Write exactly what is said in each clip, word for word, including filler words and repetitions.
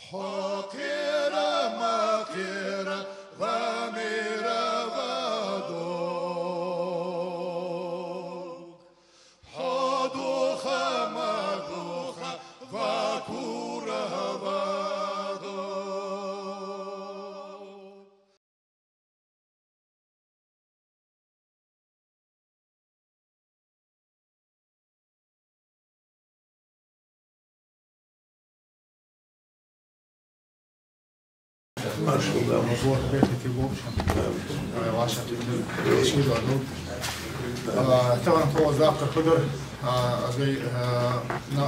Хьо кхера ма кхера, ва мера ва дог. Хьо духа ма духа, ва кура ва дог. Маршал, да. Вот, приехайте в общем. Э, ваш ответ. А, тахан тхо даккхар фу дар, а, вай, а, на,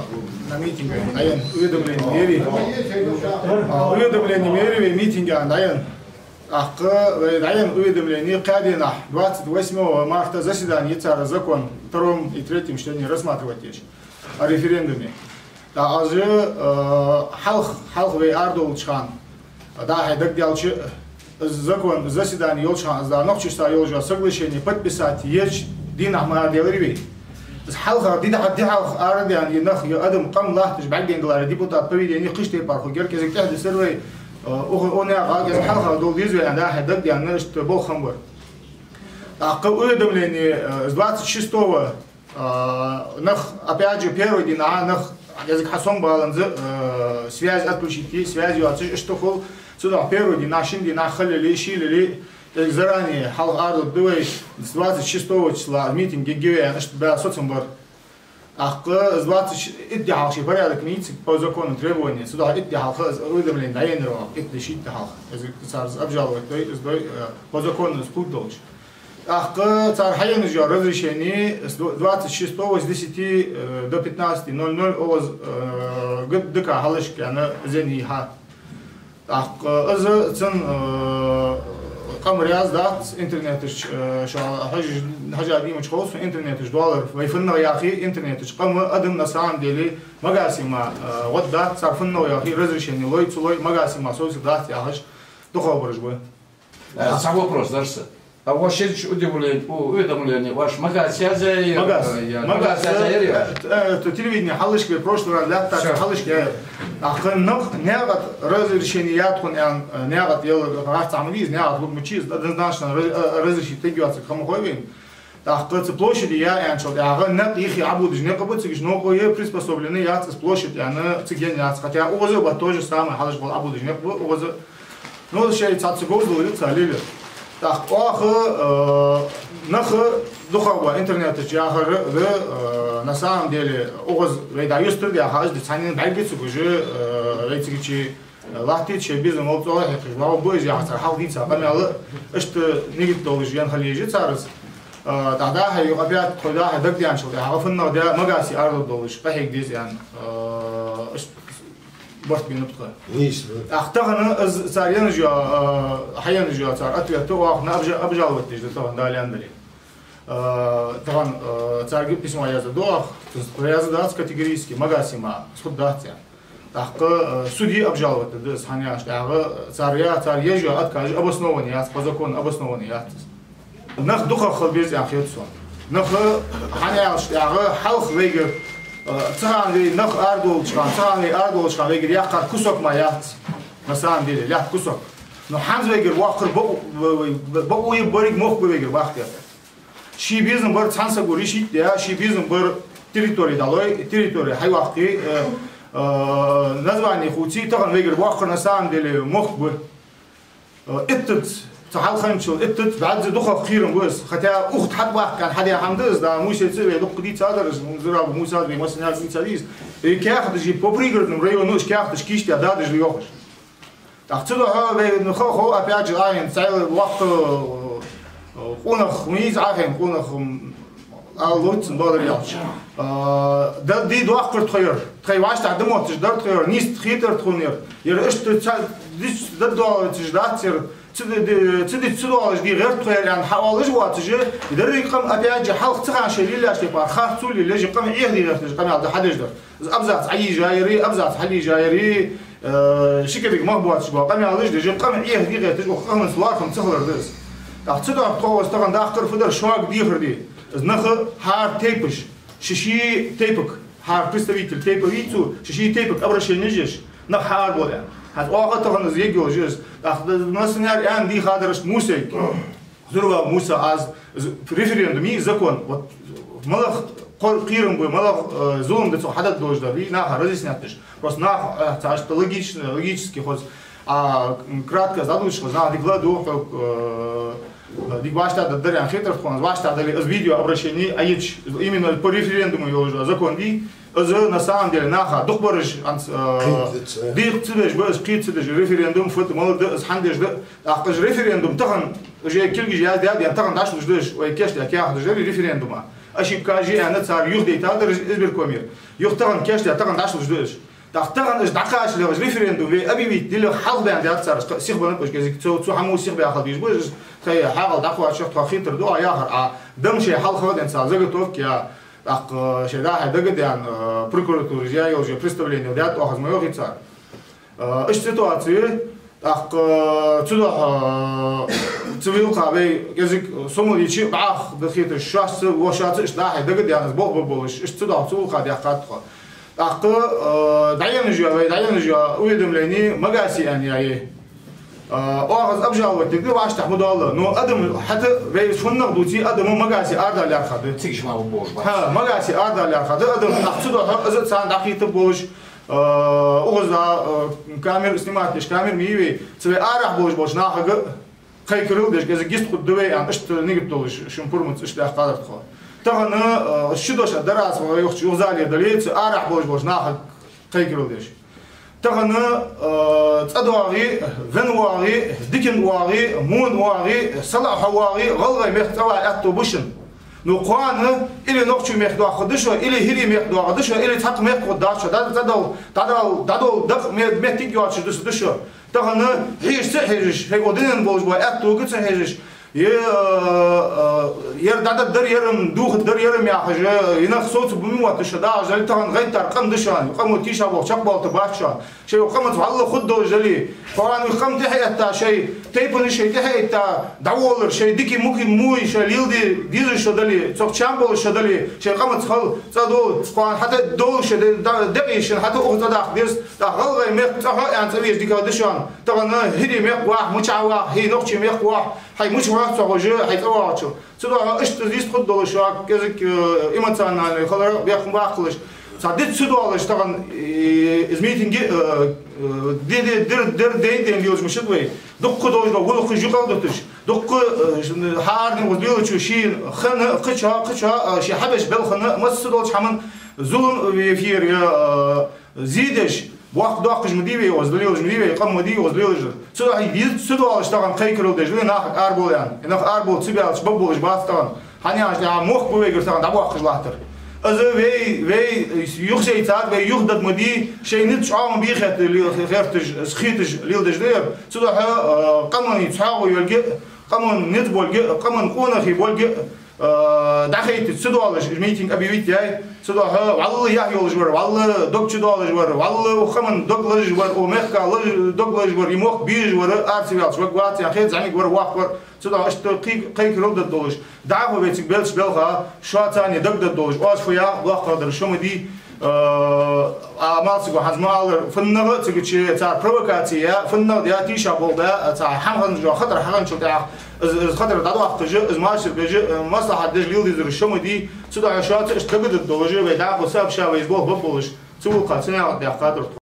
на митинге, а, уведомлени ма яьй. А, уведомлени ма яьй вай митинге, а, ТӀаккха вай дӀаяьнна уведомлени кхаь дийнахьа, двадцать восьмого марта, заседани я цар закон в втором и третьем чтении рассматривать деш, о референдуме. ТӀаккха аз, э, хьалха, хьалха вай арадоалача хана, дӀа-хьа дагадоалача, закон, заседани йолча хана, аз да нохчашца йолча соглашени подписать еча дийнахьа ма араделар вай. Из хьалха, ди дӀа-, ди хьалха арадаьнна, из нах, из адам, къам латташ бӀаргадайнадаларе, депутат поведения кхыча тайпара хургьяр, кӀезига тӀехьадисар вай, э, укх, укх наькъа, кӀезига хьалха дола деза вай, дӀа-хьа дагадоаллаш, иштта болх хиннабар. ТӀаккха уведомлени, э, с двадцать шестого, э, нах, опять же, первый дийнахьа нах, кӀезига хьасомабаланза, э, связь отключить, связь йоацаш, иштта хул, цудухьа первый дийнахьа, шин дийнахьа, хала яле, шийла яле, кӀезига заранее хьалха арадаргда вай, с двадцать шестого числа митинг ергья вай, иштта баь соцам бар. ТӀаккха с двадцать, итт ди хьалха ший порядок ма йий цига по закону требования, цудухьа итт ди хьалха из уведомлени дӀаеннар оаха, итт ди, шийтта ди хьалха. Из цар из обжаловать дой, из дой, э, по закону из путь долча. ТӀаккха цар хьаенна йола разрешени с двадцать шестого с десяти, э, до пятнадцати ноль ноль укхаза, э, г-, ДК хьалхашка яьнна зенийха. ТӀаккха из цун, э, къам раьза дац, интернета чу, э, шо хьажа, хьажа диймача ховсу, интернета чу доллар вай фуннагӀа яхе, интернета чу къам, адам на самом деле Магасима, э, гӀод дац, цар фуннагӀа яхе, разрешени лой, ца лой, Магасима совцаргдац яхаш, дукхагӀбараш ба. Э, цхьа вопрос дар са. А вай шийча удивлен-, у-, уведомлени вай Магас язъяьй, Магас, э, я, Магас, Магас язъяьй, э, я? Э, э, телевидени хьалхашка, прошлый раз лаьттача хьалхашка яьй. ТӀаккха нах, наькъа тӀа разрешени яц тхона аьнна, э, наькъа тӀа яла харц хӀама дий из, наькъа тӀа лургйолча из, однозначно раз-, э, разрешить тергйоацилга хӀама хой вайна. ТӀаккха цу площаде я аьнначул тӀехьагӀа никъ йиххе Ӏободаш никъ ба, цига новкъа е приспособленный яц из площадь аьнна, цига енна яц. Хотя укхаза а ба то же самое, хьалхашка бола Ӏободаш никъ ба укхаза. Ну, шоай цхьацца говзал йоацаш лелаяр. ТӀаккха оаха, э, нах дукхагӀа ба интернета чу яхар, э, на самом деле, укхаза вай дӀаюстар даьха, аз ди цхьанне бӀаргагуц цига уже, э, вай цига чу, э, латтийта шоай безам мел цӀогӀа хьекхаш, ваха ба из яхар цар хьалха дийца къамаьл, иштта нигат долаш ен хила еза цар из. Э, дӀа-, дӀа-хьа юха опять тхо дӀа-хьа дагадоаллачул тӀехьагӀа фуннагӀа даь Магасе арадаргдолаш къахьега деза аьнна, э, иштта барт бенаб тха. Нийса ба. ТӀаккха тахан из цар енна йола, э, хьаенна йола цар ответ оаха на обжа-, обжаловать деш да тахан, Дала аьнна дале. Э, тахан, э, царга письмо яздаь да оаха, раьза дац категорически, Магасима, из хургдац аьнна. ТӀаккха, э, суде обжаловать дергда из, хӀана аьлча тӀехьагӀа цар я, цар еш йола отказ обоснованный яц, по закону обоснованный яц из. Нах дукхагӀа хила беза аьнна хет сона. Нах, хӀана аьлча тӀехьагӀа хьалха вайгара, э, цу хана вай нах арадоалача хана, цу хана вай арадоалача хана вайгара яьккхар кусок мара яц, на самом деле, лаьтта кусок. Но хӀанз вайгара боаккхар бакъ-, бакъо я, берригаш мохк ба вайгара баккхар. Ший безам бар цхьан саго решить даь, ший безам бар территори дӀалой, территори хьайоаккхе, э, э, названи хувце, тахан вайгара боаккхар на самом деле мохк ба. Э, иттаза, цу хьалхарчул иттаза бӀаьзза дукхагӀа кхерам ба из. Хотя укх тӀа хьатӀабаккха аьнна хьадаь хӀама да из, да, Мусайца вай дукха дийцадар из, Зураба Мусас вай массанега дийцад из. Э, каьхаташ по Пригородному району, уж каьхаташ кийчдаь дадаш да йоах уж. ТӀаккха цудухьа вай, ну, хо-, хо, опять же, Ӏа аьнна, цхьайола воккха, э, къонах ма йий из, Ӏа аьнна, къонах, м, ала лоац цун, бакъдар аьлча. Э, да, ди доаккхар тхо ер, тхоай вӀаштӀехьа да мотташ дар тхо ер, нийса хетар тхона ер. Ер иштта ца-, дича да доаллацаш дац ер, ца ди-, ди-, ца дича ца доаллаш ди гӀерт тхо ер аьнна, хьаоалаш воацаш, деррига къам, опять же, хьалха цу хана шоай лелаяьча тайпара харцо лелаеш, къам Ӏехаде гӀерташ, къамаьл да хьадеш дар. Из абзац Ӏайийжаяри, абзац хьалийжаяри, э, ши кадиг мах боацаш бола къамаьлаш деш, къам Ӏехаде гӀерташ, укх къаманца лоархӀам ца хилар да из. ТӀаккха цудухьа тхо укхаза тахан даккхар фу дар, шуга дехар да. Из нах, хӀара тайпаш, ший-ший тайпага, хӀара представитель тайпа вий цо, ший-ший тайпага обращени еш, Нах хьаарбола аьнна. ХӀанз оаха тахан из егга йолаш я из. ТӀаккха да-, массане аьнна дийхадар иштта Мусайга. Зурабаба Муса, аз, з-, референдум я закон. Вот малагӀа кхо-, кхерам ба, малагӀа, э, зулам да цох хьадергдолаш дар, вай наха разъяснять деш. Просто нах, э, цхьа иштта логично, логически хоза. А, м, кратко аз дӀадувцаш хоза, нах дика ладувгӀ хьога, э, дика вӀаштӀехьдаргдар аьнна хетар тхона, вӀаштӀехьдале из видеообращени а йича, именно по референдуму йолаш закон дий, из на самом деле наха дукхагӀбараш, анц, э, кхетац, э. Дийха ца деш ба из, кхета ца деш, референдум фуд, малагӀа да из, хӀана деш да. ТӀаккха из референдум тахан, уже кулгаш яздаьд, тахан дӀалуш да из, вай кешта каьхаташ да референдума. Ошибкаш я аьнна цар юхадайтадар из избиркомера. Юха тахан кешта, тахан дӀалуш да из. ТӀаккха тахан уж дӀакхачалехь, уж референдум вай объявить дилла хьалха баьнна дар цар, сиха беннаб уж кӀезига, цо, цу хӀамо сиха баьхаб дийша ба уж, тхоай хьаькъал дӀакхоачаш, тхо хетар ду а яхар, а дам шоай хьалха хиннад цар заготовка я, тӀаккха шоай дӀа-хьа дагадаьнна, э, прокуратура я йолаш представлени даьд оаха, из ма йоахий цар. Э, иштта ситуаци, тӀаккха, э, цудухьа, э, цу вилха вай кӀезига сомал йича бӀаьха да хеташ, шоашца, вошаца иштта дӀа-хьа дагадаьнна, из болх бергболаш, иштта цудухьа цу вилха даьккхад тхо. ТӀаккха, э, дӀаенна жо, вай дӀаенна жо уведомлени Магасе аьнна я. Э, оаха из обжаловать дергда, вӀаштӀехьа ма доалла. Но адам хӀаьта вай фуннагӀа дувце, адам Магасе арадала лаьрхӀа да. Цига ма болаш ба. ХӀа, Магасе арадала лаьрхӀа да адам, тӀаккха цудухьа из царна дӀакхетаргболаш, э, укхаза, э, камера снимать деш, камера ма йий вай, цу вай арахьа болаш болча нахага кхайкарал деш, кӀезига йистхургда вай аьнна, иштта нигат долаш, шун пурмаца иштта даьккхадар тхо. Тахан, э, ши дош а дарас вай йохча юхазале дале, цу арахьа болаш болча нахага кхайкарал деш. Тахан, э, цӀадоагӀе, венна воагӀе, диканна воагӀе, вонна воагӀе, салаӀа хьо воагӀе, ГӀалгӀай мехка цӀавала аьттув ба шун. Ну, кхоана или нохчий мехка доагӀаргда шо, или хӀирий мехка доагӀаргда шо, или цхьаккха мехка хургдац шо, дӀа-, дӀадоал-, дӀадоал-, дӀадоал дакъа ме-, моттиг йоацаш дусаргда шо. Тахан хьежаш ца хьежаш, хьай укх дунен болаш бола аьттув ца хьежаш, е, э, э, ер дӀададдар, ер-м дохаддар, ер-м яхаш, е нах совцаргба ма отташ шо, дагӀаш дале, тахан гӀайттар къам да шоана, къамо тийшаболх чакхбоалийтаргбац шоана. Шоай укх къамаца вӀалла хургдолаш дале, кхоана укх къам тӀехьаэтта, шоай тайпанаш шоай тӀехьаэтта, дӀаволлар, шоай дика-мука, муй шоай леладе дезаш шо дале, цох чам болаш шо дале, шоай къамаца хила цӀадола, кхоана хӀаьта долаш шо де-, да-, декъе шун хӀаьта укхаза цӀадаккха деза, тӀаккха ГӀалгӀай мехка цӀа хьо аьнна цӀавеш дикагӀа да шоана. Тахан хӀирий мехка вахь, мичахьа вахь, хӀай нохчий мехка вахь, хьай мича хьоахац хьо хӀанз, хьай цӀавоагӀачул. Цудухьа иштта йистхургдолаш шо, кӀезига, э, эмоциональни хилар бехк ма баккхалаш. Цхьа диц ца доалаш тахан, э, из митинги, э, э, ди-, ди-, дир-, дир-, дайн-дайн лелаш ма шид вай. Дукха долаш дола гӀулакхаш юкъе дуташ. Дукха, э, ш-, хӀаране укхаза лелачо шийна хана, кхыча, кхыча, э, ший хьабеш бел хана, массадолча хӀаман зулам, э, эфир, э, зе деш, боккха доаккхаш ма дий вай укхаза лелаш, ма дий вай, къам ма дий укхаза лелаш. Цудухьа йиц ца доалаш тахан кхайкарал деш да вай нахага арабовла аьнна. Е нах арабовла ца баьлча баб болаш бац тахан. ХӀана аьлча тӀехьа мохк ба вайгара тахан дӀабоаккхаш латтар. Из вай, вай юхасайцад, вай юхадад ма дий, шоай низ чӀоагӀа ма бий хетта ле-, хеташ, хеташ леладеш да ер. Цудухьа, э, къаман цхьоагӀо йолга, къаман низ болга, къаман къонахий болга, э, дӀахайта ца доалаш, митинг объявить яьй, цудухьа вӀалла яхь йолаш вар, вӀалла дог чудоалаш вар, вӀалла укх къаман дог лазаш вар, укх мехка лаз-, дог лазаш вар, е мохк безаш вар, ара ца ваьлча варгвац, е хӀета зӀамига вар, воккха вар, цудухьа иштта кхий-, кхайкарал дергдолаш, дӀахо вай цига беллача балха, шоаца цхьана дагадергдолаш, оаз фу яхар, доккхагӀдар шо ма дий, э, а малсаго хӀанз ма аллара, фуннагӀа цига чу цар провокаци я, фуннагӀа я, тийшаболх ба, цхьа хӀама хиннача, хатар хьахинначул тӀехьагӀа, из, из хатар дӀадоаккхаш, из машар беш, э, маслахьат деш леладезар шо ма дий, цудухьа шоаца иштта дагадергдолаш, вай дӀахо сообща вай из болх бергболаш, цу гӀулакха ца наькъа даьккхадар тхо.